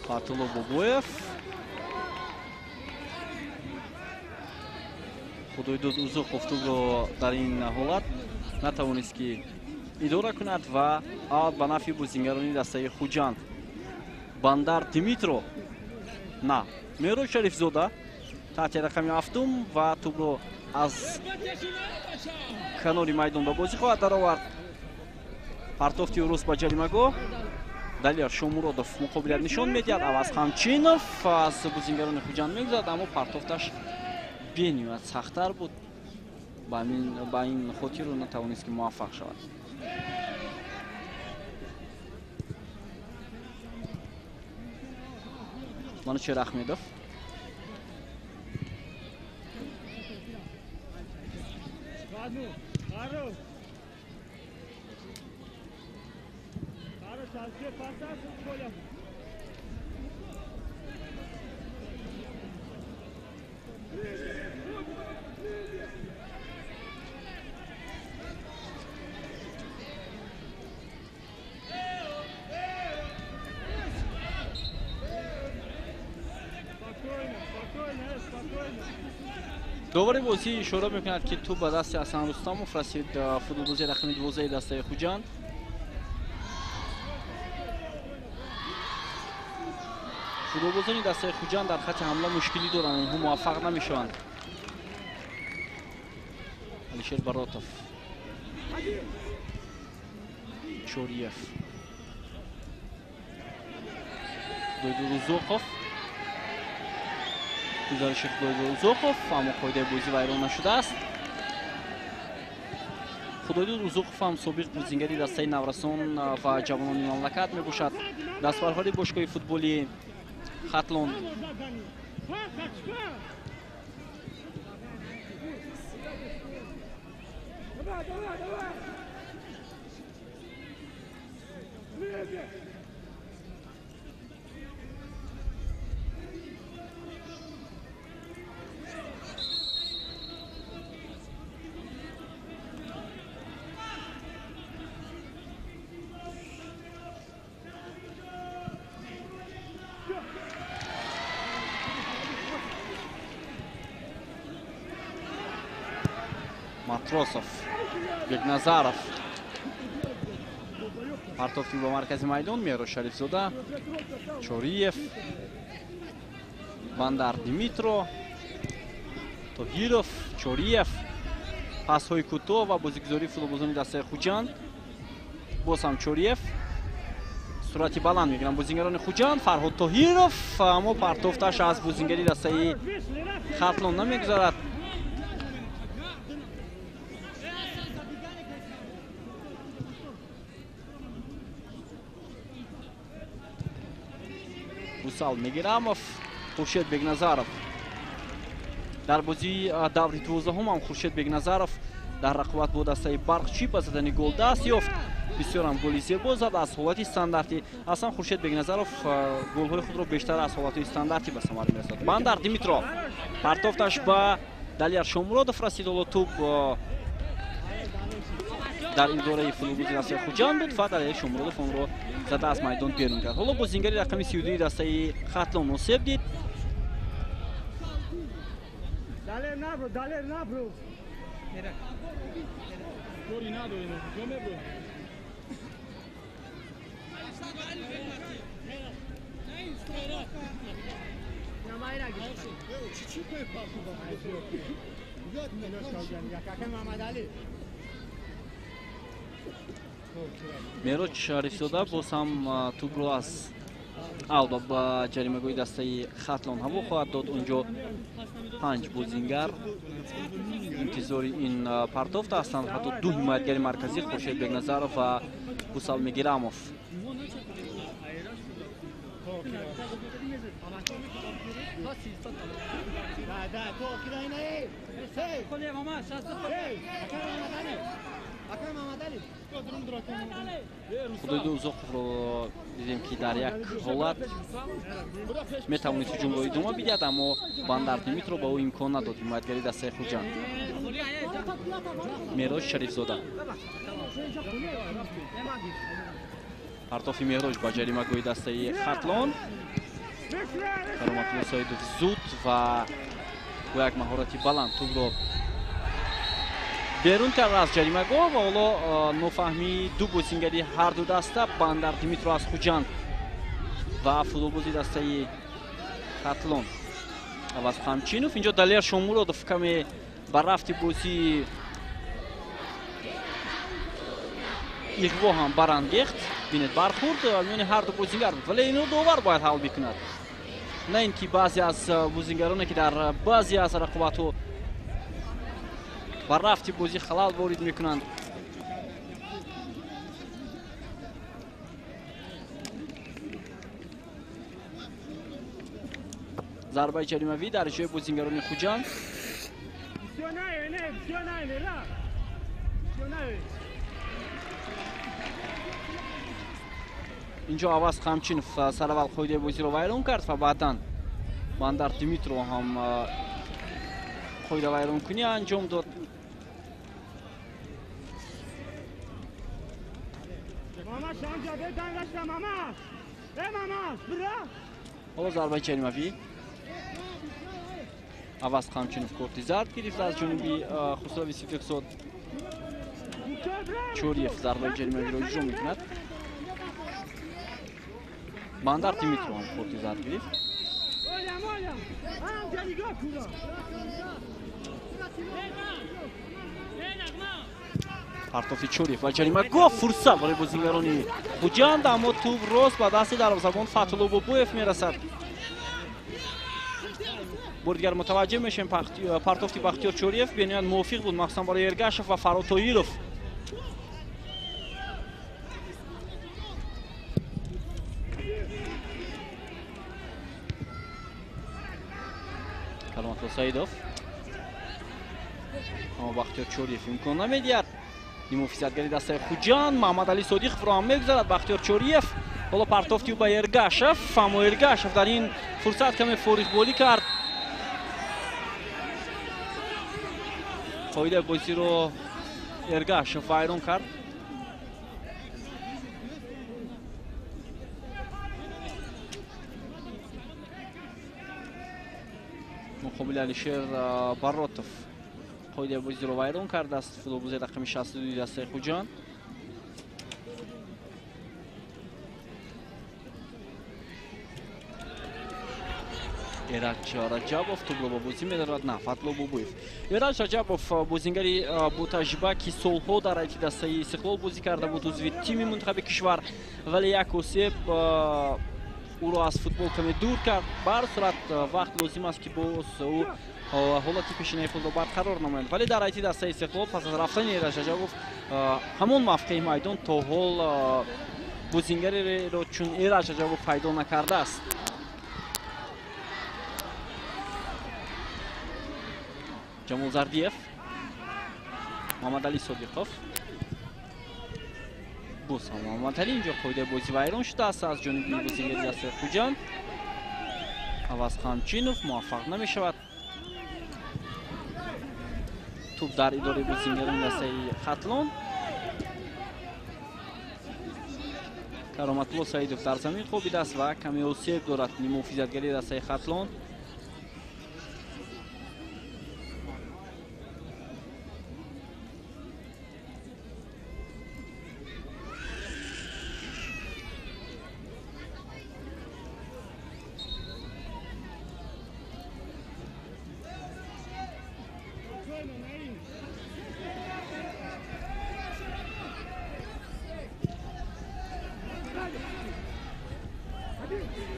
Фатулло Бобоев. Худойдод Узуқов тӯбро дар ин ҳолат натавонист, ки идора кунад ва аут ба нафъи бозингарони дастаи Хуҷанд. Бандар Димитро, на, Меҳроб Шарифзода таҳти рақами 7 ва тӯбро аз канори майдон ба бозӣ хоҳад даровард. Партофти ӯ рост ба ҷаримагоҳ. Далер Шомуродов муқобилият нишон медиҳад. Аваз Қамчинов аз бозингарони Хуҷанд мегузарад, аммо партофташ бениҳоят сахттар буд. Ба ин хотир ӯ натавонист, ки муваффақ шавад. Манучер Ахмедов. Довари бозӣ ишора мекунад, ки тӯб ба дасти Ҳасан Рустамов расид, футболбози рақами 12 дастаи Хуҷанд. Футболбозони дастаи Хуҷанд дар хати ҳамла мушкилӣ доранд, онҳо муваффақ намешаванд. Алишер Баротов, Чориев, Худойдод Узоқов. Гузариши Худойдод Узоқов, аммо қоидаи бозӣ вайрон нашудааст. Худойдод Узоқов ҳам собиқ бозингари дастаи наврасон ва ҷавонони мамлакат мебошад. Дастпарвари бошгоҳи футболи Хатлон. Матросов, Бекназаров. Партофти ба маркази майдон Меҳро Шарифзода, Чориев, Бандар Димитро, Тоҳиров, Чориев. Пасҳои кӯтоҳ ва бозигузории футболбозони дастаи Хуҷанд. Боз ҳам Чориев. Суръати баланд мегиранд бозингарони Хуҷанд. Фарҳод Тоҳиров, аммо партофташ аз бозингари дастаи Хатлон намегузарад. Вусал Мегирамов, Хуршед Бекназаров. Дар бозии даври 12 ҳам Хуршед Бекназаров дар рақобат бо дастаи Барқчӣ ба задани гол даст ёфт. Бисёр ҳам голи зебо зад аз ҳолати стандартӣ. Аслан Хуршед Бекназаров голҳои худро бештар аз ҳолатҳои стандартӣ ба самар мерасонад. Бандар Димитро, партофташ ба Далияр Шомуродов расид. Ҳоло тӯб дар идораи футболбози дастаи Хуҷанд буд ва Далияр Шомуродов онро зада аз майдон берун кард. Ҳоло бозингари рақами 32 дастаи Хатлон осеб дид. Меҳроҷ Шарифзода боз ҳам тӯбро аз алба ба ҷаримагоҳи дастаи Хатлон ҳаво хоҳад дод. Унҷо 5 бозингар интизори ин партофт ҳастанд, ҳатто ду ҳимоятгари марказӣ Хуршед Бекназаров ва Вусал Мегирамов. Худойдод Узоқовро дидем, ки дар як ҳолат метавонист ҳуҷумро идома бидиҳад, аммо Бандар Димитро ба ӯ имкон надод. Ҳимоятгари дастаи Хуҷанд Меҳроҷ Шарифзода. Партофи Меҳроҷ ба ҷаримагоҳи дастаи Хатлон. Кароматулло Саидов зуд ва бо як маҳорати баланд тӯбро берун кард аз ҷаримагоҳ ва ҳоло нофаҳмии ду бозингари ҳарду даста, Бандар Димитро аз Хуҷанд ва футболбози дастаи Хатлон Аваз Қамчинов. Инҷо Далер Шомуродов каме ба рафти бозии иғво ҳам барангехт. Бинед, бархӯрд миёни ҳарду бозингар буд, вале инро довар бояд ҳал бикунад, на ин ки баъзе аз бозингароне ки дар баъзе аз рақобатҳо ба рафти бозӣ халал ворид мекунанд. Зарбаи ҷаримавӣ дар ҷои бозингарони Хуҷанд. Инҷо Аваз Қамчинов сараввал қоидаи бозиро вайрон кард ва баъдан Бандар Димитро ҳам қоида вайронкунӣ анҷом дод. Ҳоло зарбаи ҷаримавӣ. Аваз Қамчинов корти зард гирифт аз ҷониби Хусрави Сифиқзод. Чориев зарбаи ҷаримавиро иҷро мекунад. Бандар Димитров ҳам корти зард гирифт. Партофи Чориев ва ҷаримагоҳ, фурсат барои бозингарони Хуҷанд, аммо тӯб рост ба дасти дарвозабон Фатҳулло Бобоев мерасад. Бори дигар мутаваҷҷеҳ мешавем, партофти Бахтиёр Чориев бениҳоят мувофиқ буд, махсусан барои Эргашев ва Фарҳод Тоиров. Кароматулло Саидов, аммо Бахтиёр Чориев имкон намедиҳад. Муҳофизатгари дастаи Хуҷанд Маҳмадалӣ Содиқовро ҳам мегузарад Бахтиёр Чориев. Ҳоло партофти ӯ ба Эргашев, аммо Эргашев дар ин фурсат каме фориғболӣ кард. Қоидаи бозиро Эргашев вайрон кард. Муқобили Алишер Баротов қоидаи бозиро вайрон кардааст футболбози рақами 62 дастаи Хуҷанд. Эраҷ Раҷабов тӯбро ба бозӣ медорад. На, Фатҳулло Бобоев. Эраҷ Раҷабов бозингари ботаҷриба, ки солҳо дар ҳайати дастаи Истиқлол бозӣ карда буд, узви тими мунтахаби кишвар, вале як осеб ӯро аз футбол каме дур кард. Ба ҳар сурат вақт лозим аст, ки боз ӯ ҳолати пешинаи худро барқарор намояд. Вале дар ҳайати дастаи Истиқлол пас аз рафтани Эраҷ Раҷабов ҳамон мавқеи майдон то ҳол бозингареро чун Эраҷ Раҷабов пайдо накардааст. Ҷамол Зардиев, Муҳаммадалӣ Содиқов, боз ҳам Муҳаммадалӣ. Инҷо қоидаи бозӣ вайрон шудааст аз ҷониби бозингари дастаи Хуҷанд. Аваз Қамчинов муваффақ намешавад. Тӯб дар идораи бозингарони дастаи Хатлон. Кароматулло Саидов дар замин хобидааст ва каме осеб дорад муҳофизатгари дастаи Хатлон.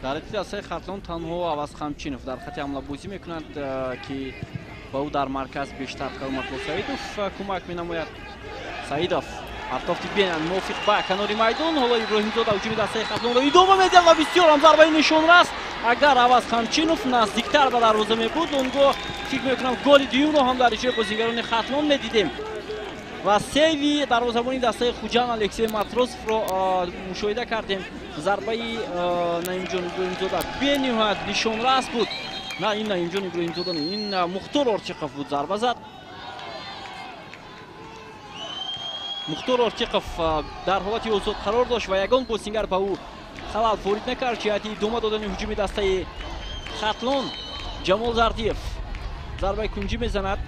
Дар ҳайати дастаи Хатлон танҳо Аваз Қамчинов дар хати ҳамлабозӣ мекунад, ки ба ӯ дар марказ бештар Кароматулло Саидов кӯмак менамояд. Саидов партофти беан мувофиқ ба канори майдон. Ҳоло Иброҳимзода ҳуҷуми дастаи Хатлонро идома медиҳад ва бисёр ҳам зарбаи нишонрас. Агар Аваз Қамчинов наздиктар ба дарвоза мебуд, он гоҳ фикр мекунам голи дуюмро ҳам дар иҷрои бозингарони Хатлон медидем. Ва сейви дарвозабони дастаи Хуҷанд Алексей Матросовро мушоҳида кардем. Зарбаи Наимҷон Иброҳимзода бениҳоят нишонрас буд. На, ин Наимҷон Иброҳимзода не, ин Мухтор Ортиқов буд зарба зад. Мухтор Ортиқов дар ҳолати озод қарор дошт ва ягон бозингар ба ӯ халал ворид накард ҷиҳати идома додани ҳуҷуми дастаи Хатлон. Ҷамол Зардиев зарбаи кунҷӣ мезанад.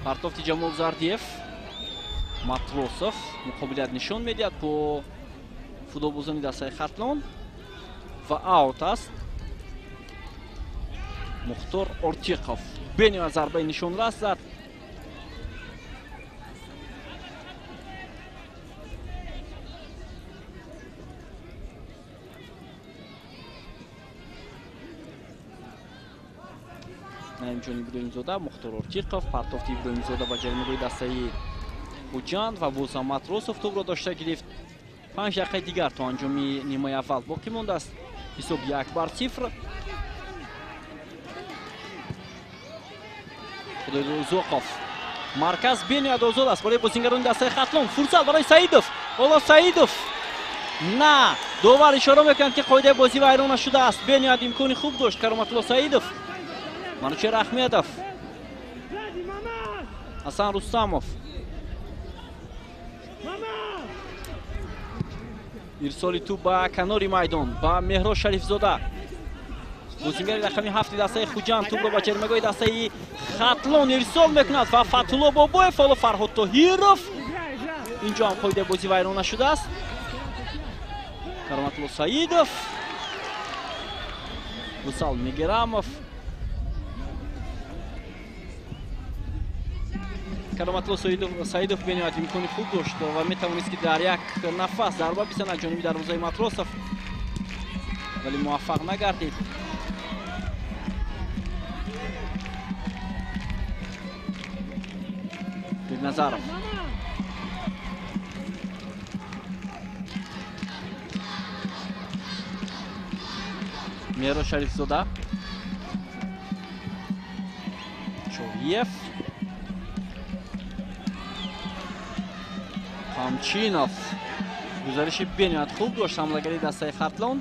Партофти Ҷамол Зардиев. Матросов муқобилият нишон медиҳад бо футболбозони дастаи Хатлон ва аут аст. Мухтор Ортиқов бениҳоят зарбаи нишонрас зад. Наимҷон Иброҳимзода, Мухтор Ортиқов, партофти Иброҳимзода ба ҷаримагоҳи дастаи Хуҷанд ва боз ҳам Матросов тӯбро дошта гирифт. 5 дақиқаи дигар то анҷоми нимаи аввал боқӣ мондааст. Ҳисоб 1-0. Худойдод Узоқов. Марказ бениҳоят озод аст барои бозингарони дастаи Хатлон. Фурсат барои Саидов. Ҳоло Саидов. На, довар ишора мекунад, ки қоидаи бозӣ вайрон нашудааст. Бениҳоят имкони хуб дошт Кароматулло Саидов. Манучер Ахмедов. Ҳасан Рустамов. Ирсоли тӯб ба канори майдон ба Меҳро Шарифзода. Бозингари рақами 7 дастаи Хуҷанд тӯбро ба ҷаримагоҳи дастаи Хатлон ирсол мекунад ва Фатҳулло Бобоев, ҳоло Фарҳод Тоҳиров. Инҷо ҳам қоидаи бозӣ вайрон нашудааст. Кароматулло Саидов, Вусал Мегерамов. Кароматулло Саидов бениҳоят имкони хуб дошт ва метавонист, ки дар як нафас зарба бизанад ҷониби дарвозаи Матросов, вале муваффақ нагардид. Бекназаров. Меҳро Шарифзода. Чориев. Қамчинов. Гузариши бениҳоят хуб дошт ҳамлагари дастаи Хатлон.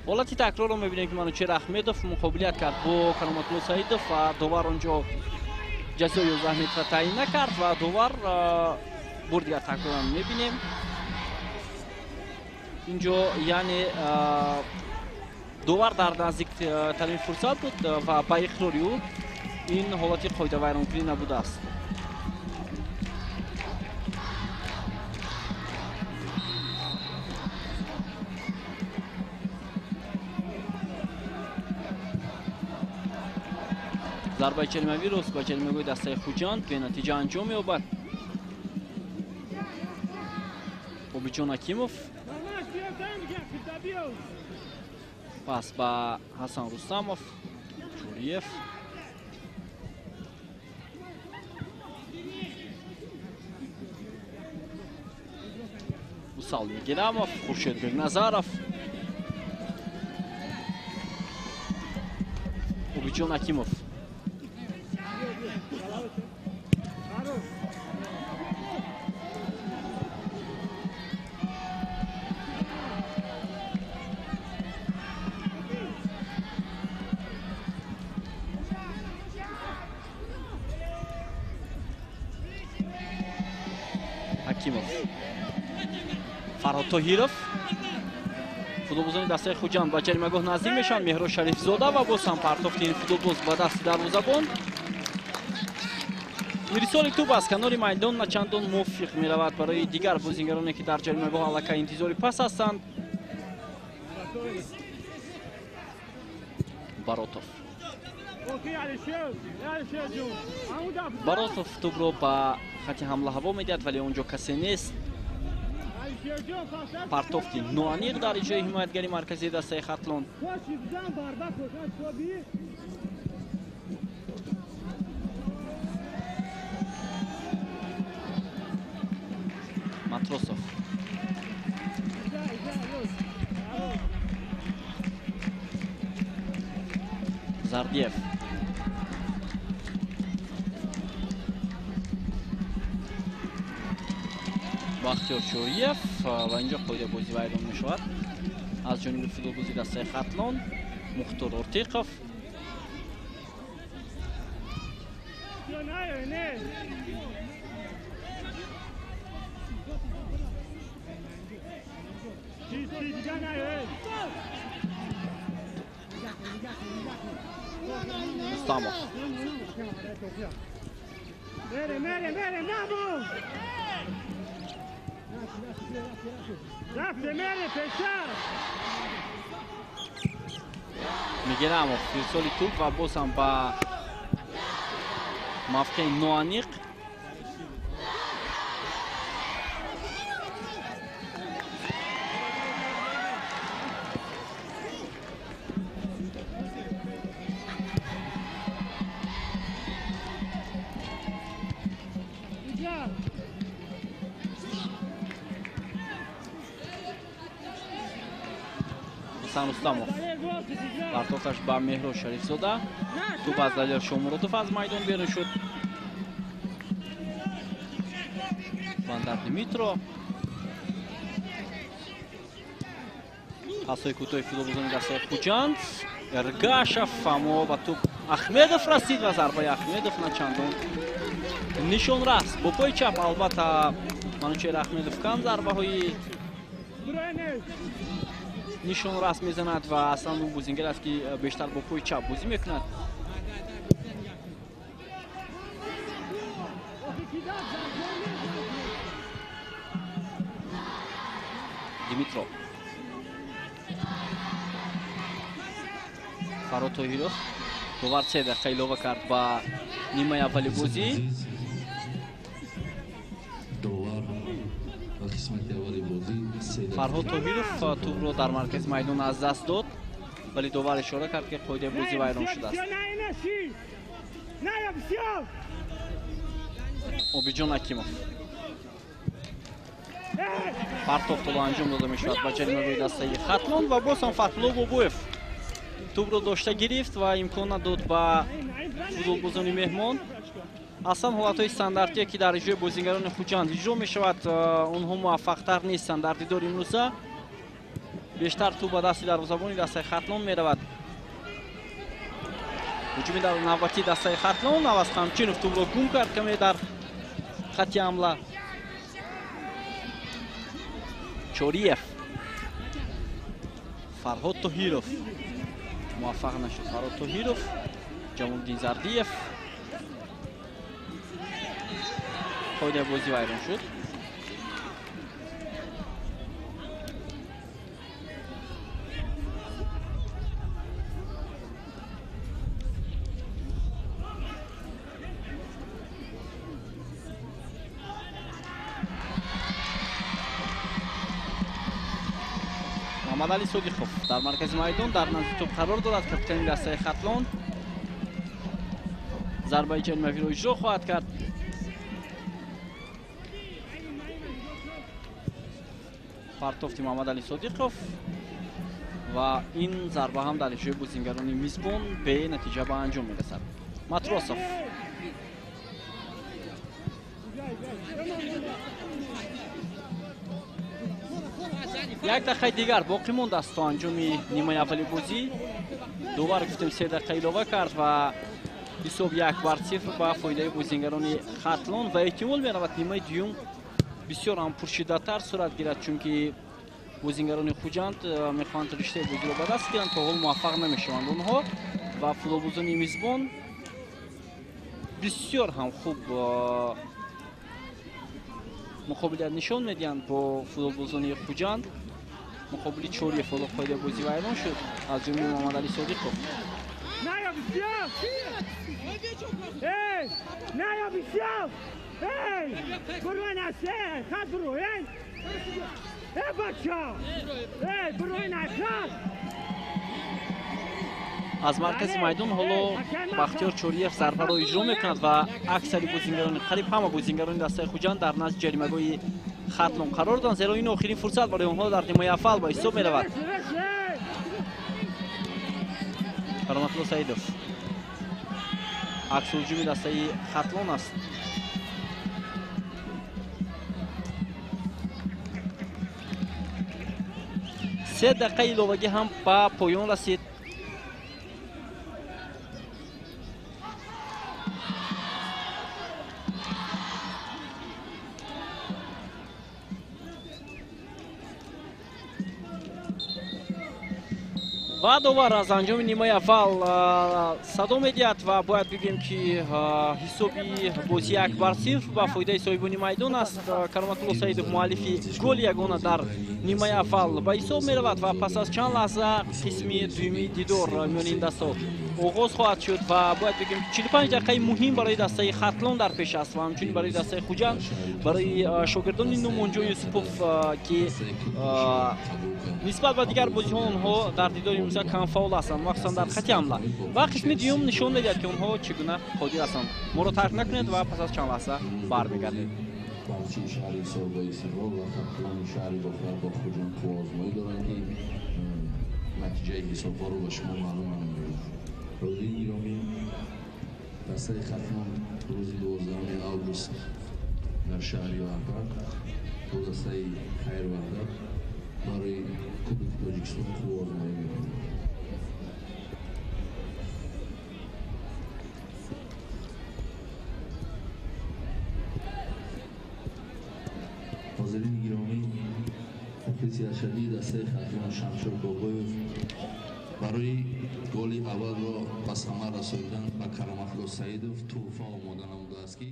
Ҳолати такрорро мебинем, ки Манучер Аҳмедов муқобилият кард бо Кароматулло Саидов ва довар онҷо ҷазои 11 метрро таъин накард ва довар бор дигар такрорро мебинем. Инҷо яъне довар дар наздиктарин фурсат буд ва ба иқрори ӯ ин ҳолати қоидавайронкунӣ набудааст. Зарбаи ҷаримавӣ рост ба ҷаримагоҳи дастаи Хуҷанд бенатиҷа анҷом меёбад. Обиҷон Ҳакимов пас ба Ҳасан Рустамов, Чӯриев. Усал Мегерамов, Хуршед Бекназаров. Обиҷон Ҳакимов. Ҳакимов. Фарҳод Тоҳиров. Футболбозони дастаи Хуҷанд ба ҷаримагоҳ наздик мешаванд. Меҳро Шарифзода ва боз ҳам партофти ин футболбоз ба дасти дарвозабон. Ирсоли тӯб аз канори майдон начандон мувофиқ меравад барои дигар бозингароне, ки дар ҷаримагоҳ аллакай интизори пас ҳастанд. Баротов. Баротов тӯбро ба хати ҳамла ҳаво медиҳад, вале он ҷо касе нест. Партофти ноаниқ дар иҷрои ҳимоятгари марказии дастаи Хатлон. Матросов. Зардиев. Бахтиёр Чориев ва инҷо қоидаи бозӣ вайрон мешавад аз ҷониби футболбози дастаи Хатлон Мухтор Ортиқов. Рустамов. Мегерамов ирсоли тӯб ва боз ҳам ба мавқеи ноаниқ. Ҳасан Рустамов партофташ ба Меҳро Шарифзода. Тӯб аз Далер Шомуродов аз майдон берун шуд. Бандар Димитро. Пасҳои кӯтоҳи футболбозони дастаи Хуҷанд. Эргашев, аммо ба тӯб Ахмедов расид ва зарбаи Ахмедов начандон нишонрас. Бо пои чап албатта Манучеҳр Ахмедов кам зарбаҳои нишонрас мезанад ва аслан ӯ бозингар аст, ки бештар бо пои чап бозӣ мекунад. Димитров, Фарҳод Тоҳиров. Довар 3 дақиқа илова кард ба нимаи аввали бозӣ. Фарҳод Тоҳиров тӯбро дар маркази майдон аз даст дод, вале довар ишора кард, ки қоидаи бозӣ вайрон шудааст. Обиҷон Акимов. Партофт ҳоло анҷом дода мешавад ба ҷаримагоҳи дастаи Хатлон ва боз ҳам Фатҳулло Бобоев тӯбро дошта гирифт ва имкон надод ба футболбозони меҳмон. Аслан ҳолатҳои стандартие, ки дар иҷрои бозингарони Хуҷанд иҷро мешавад, онҳо муваффақтар нестанд. Дар дидори имрӯза бештар тӯб ба дасти дарвозабони дастаи Хатлон меравад. Ҳуҷуми дар навбатии дастаи Хатлон, Аваз Қамчинов тӯбро гум кард каме дар хатти ҳамла. Чориев, Фарҳод Тоҳиров муваффақ нашуд. Фарҳод Тоҳиров, Ҷамолиддин Зардиев. Қоидаи бозӣ вайрон шуд. Муҳаммадалӣ Содиқов дар маркази майдон дар назди тӯб қарор дорад. Капитани дастаи Хатлон зарбаи ҷаримавиро иҷро хоҳад кард. Партофти Муҳаммадалӣ Содиқов ва ин зарба ҳам дар иҷрои бозингарони мизбон бенатиҷа ба анҷом мерасад. Матросов, як дақиқаи дигар боқӣ мондааст то анҷоми нимаи аввали бозӣ. Довар гуфтем 3 дақиқа илова кард ва ҳисоб 1-0 ба фоидаи бозингарони Хатлон ва эҳтимол меравад нимаи дуюм бисёр ҳам пуршиддаттар сурат гирад, чунки бозингарони Хуҷанд мехоҳанд риштаи бозиро ба даст гиранд, то ҳол муваффақ намешаванд онҳо ва футболбозони мизбон бисёр ҳам хуб муқобилият нишон медиҳанд бо футболбозони Хуҷанд. Муқобили Чориев ҳоло қоидаи бозӣ вайрон шуд аз ҷониби Муҳаммадалӣ Содиқов. Аз маркази майдон ҳоло Бахтиёр Чориев зарбаро иҷро мекунад ва аксари бозингарони, қариб ҳама бозингарони дастаи Хуҷанд дар назди ҷаримагоҳи Хатлон қарор доранд, зеро ин охирин фурсат барои онҳо дар нимаи аввал ба ҳисоб меравад. Кароматулло Саидов. Акси ҳуҷуми дастаи Хатлон аст. Се дақиқаи иловагӣ ҳам ба поён расид. Ва довар аз анҷоми нимаи аввал садо медиҳад ва бояд бигӯем, ки ҳисоби бозӣ 1-0 ба фоидаи соҳибони майдон аст. Кароматулло Саидов муаллифи голи ягона дар нимаи аввал ба ҳисоб меравад ва пас аз чанд лаҳза қисми дуюми дидор миёни ин дастҳо оғоз хоҳад шуд ва бояд бигӯем, 45 дақиқаи муҳим барои дастаи Хатлон дар пеш аст ва ҳамчунин барои дастаи Хуҷанд, барои шогирдони Нумонҷо Юсупов, ки нисбат ба дигар бозиҳо онҳо дар дидори имрӯза камфаъол ҳастанд, махсусан дар хати ҳамла. Ва қисми дуюм нишон медиҳад, ки онҳо чӣ гуна қодир ҳастанд. Моро тарк накунед ва пас аз чанд лаҳза бармегардем. Барчи шаҳри Ҳисор бо Истиқлол ва Хатлони шаҳри Бохтар бо Хуҷанд қувваозмоӣ доранд, ки натиҷаи ҳисобҳоро ба шумо маълум намоем. Ҳозирин гиромӣ, дастаи Хатлон рӯзи 12 август дар шаҳри Ваҳдат бо дастаи Хайр Ваҳдат барои Кубки Тоҷикистон қувваозмоӣ мекунад. Ҳозирини гиромӣ, мухлиси ашаддии дастаи Хатлон Шамшод Бобоев барои голи аввалро ба самар расонидан ба Кароматулло Саидов тӯҳфа омода намудааст, ки